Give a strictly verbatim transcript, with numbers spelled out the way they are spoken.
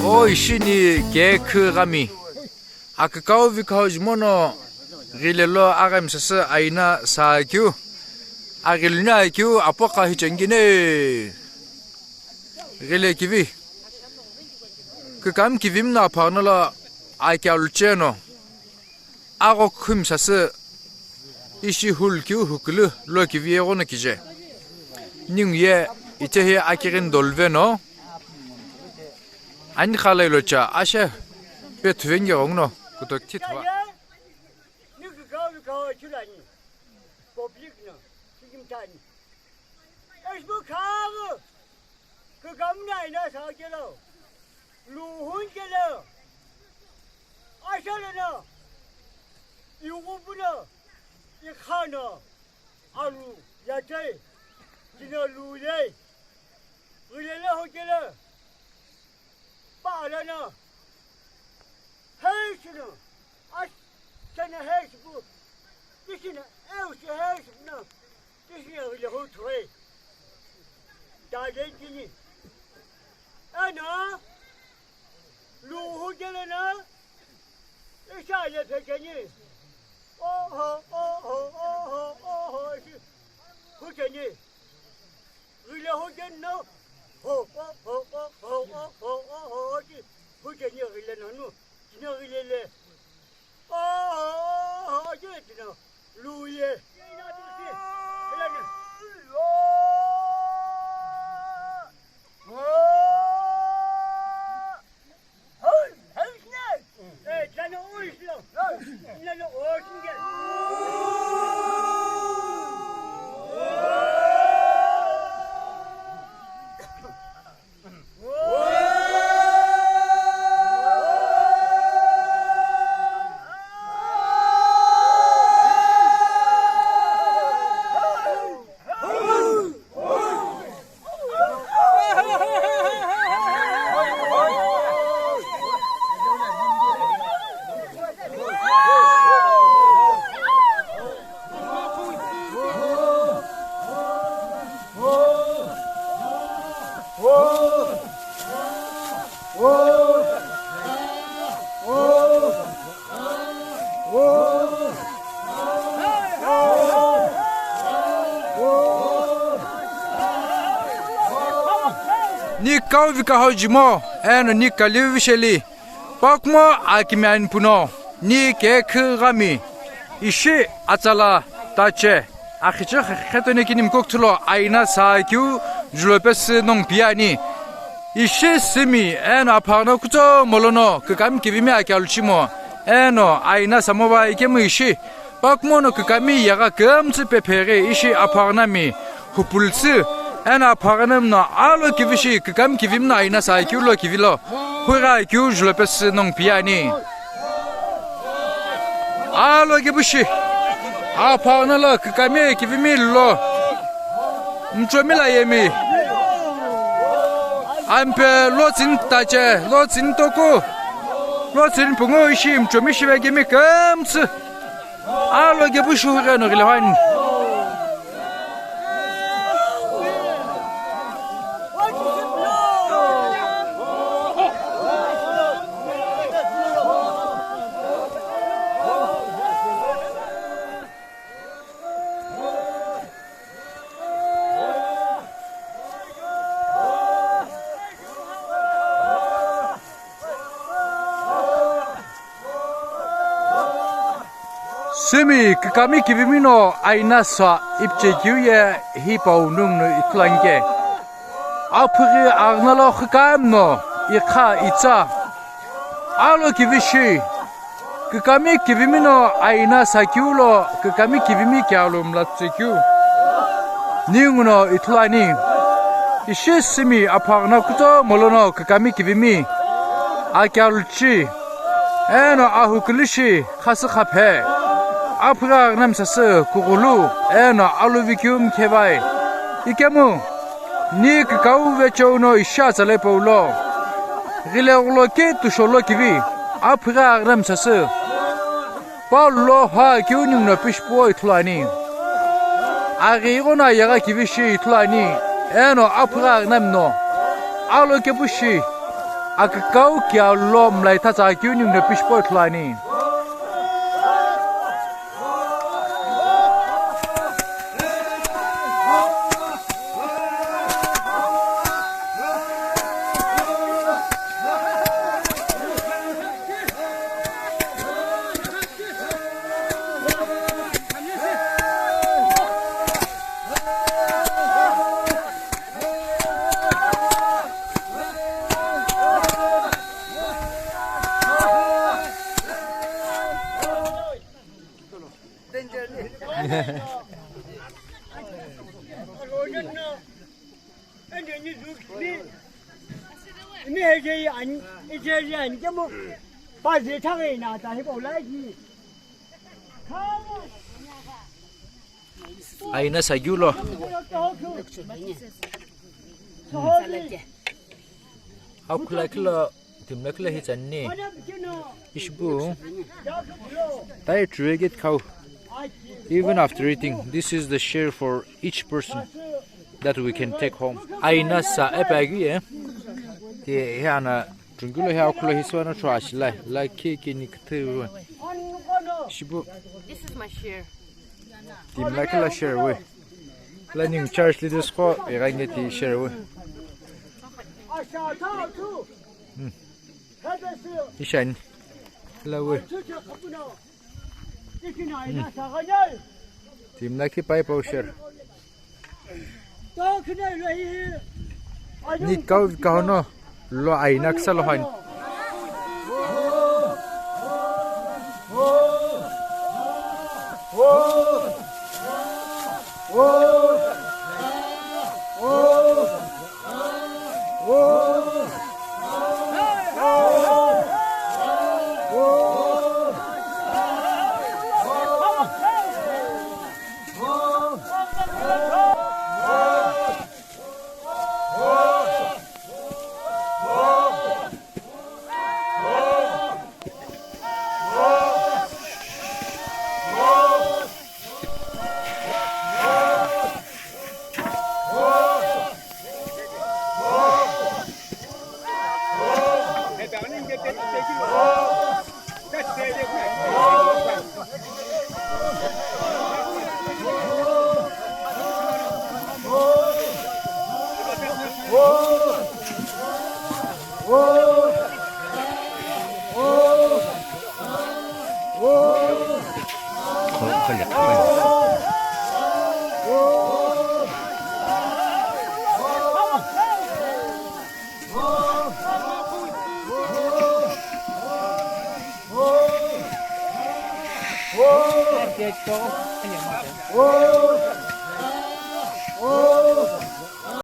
O ishi ni kekhü ghami. Akükau vikau jimono ghile lo aghami sasü aina sakeu. Aghiluni akeu apoqa hichengine. Ghile kivi. Kükami kivimi no aphaghüno lo akyalucheno. Agho khumi sasü ishi hulu keu hukulu lo kivi eghono kije. Ningu ye itehi akighini doluveno. Ani khalai lo cha ashe pe thuvenge ghongno kuto kithithuva. Ni kükau kükau chulani. Public no. Sikimtani. Esbu khagu. Kükami no aina sakelo. Luhun kelo. Ashaleno. Iwupuno. Ikhano. Alu. Yachai. Kino lulei. Ghilele hokele. Paalana. Hei shino. Ash. Shana hei shipu. Tishina. Eu shi hei shipuna. Tishina ghile ho thoi. Dalen kini. Ana. Luhu gelena. Isha le pekeni. Oho, oho, oho, oho. Shi. Hukeni. Ghile hojen no. Ho, ho, ho, ho, ho, ho, ho, ho, ho, chi. Hojen ye ghile nanu. Chino ghile le. Ho, ho, ho, ho, chi, chino. Lu ye. Ghile ne. Ni kau vika hau jimo, eno ni kaliu visheli. Pakumo akimi ani puno, ni kekhü ghami, ishi atsala tache, akhiche khetoni kini mkokuthulo aina sakeu julopesü nongu piyani. Ishi simi, eno aphaghüno kutomo lono, kükami kivimi akyaluchimo, eno aina samoba ikemu ishi, Pakumo no kükami yegha kümtsü pephe ghi ishi aphaghünami hupultsü, eno aphaghünami no alo kivishi kükami kivimi no aina sakeu lo kivilo, huigha keu julopesü nongu piyani. Alo kivishi aphaghüno lo kükami kivimi lo mchomi la yemi. Ampe lo tsini tache, lo tsini toku, lo tsini pungu ishi mchomi shive kemi kümtsü. Alo kepu shughuleno ghilehani. Simi kükami kivimi no aina sa ipichekeu ye hipau nungu no ithulu ani ke. Aphughi aghüna lo xükami no ikha itsa. Alo kivishi, kükami kivimi no aina sakeu lo kükami kivimi kyalu mlatsükeu. Ninguno ithulu ani. Ishi simi aphaghüno kutomo lono kükami kivimi akyaluchi, eno ahukulushi khasü khaphe. Aphughi aghüna misasü kughulu, eno aluvikeu mkhevai. Ikemu, ni kükau vecheo no ishi atsala hipau lo. Ghile ghulo ke tusholo kivi. Aphighi aghinami sasü. Paulo ha keu ningu no pishi püo ithulu ani. Aghi ighono ayegha kivi shi ithulu ani. Eno aphighi aghinami no alo kepu shi. Akükau kia lo mlai thacha keu ningu no pishi püo ithulu ani. Aina sagiu lo. Akhulakhi lo, timi lakhi lo hi chani. Ishi bu. Tai true get kau. Even after eating, this is the share for each person that we can take home. Aina sa epa gi e. Ti he ana trungilo he akhulo hi swana chua shilai. Like ke ke ni kthe. Ishi bu. This is my share. Timi lakhi lo share we. Planning church leaders ko, igha nge ti share we. Hmm. Ishi ani. La we. Hmm. Timi lakhi pai pau share. Ni kau, kau no. Lo aina ksa lo han.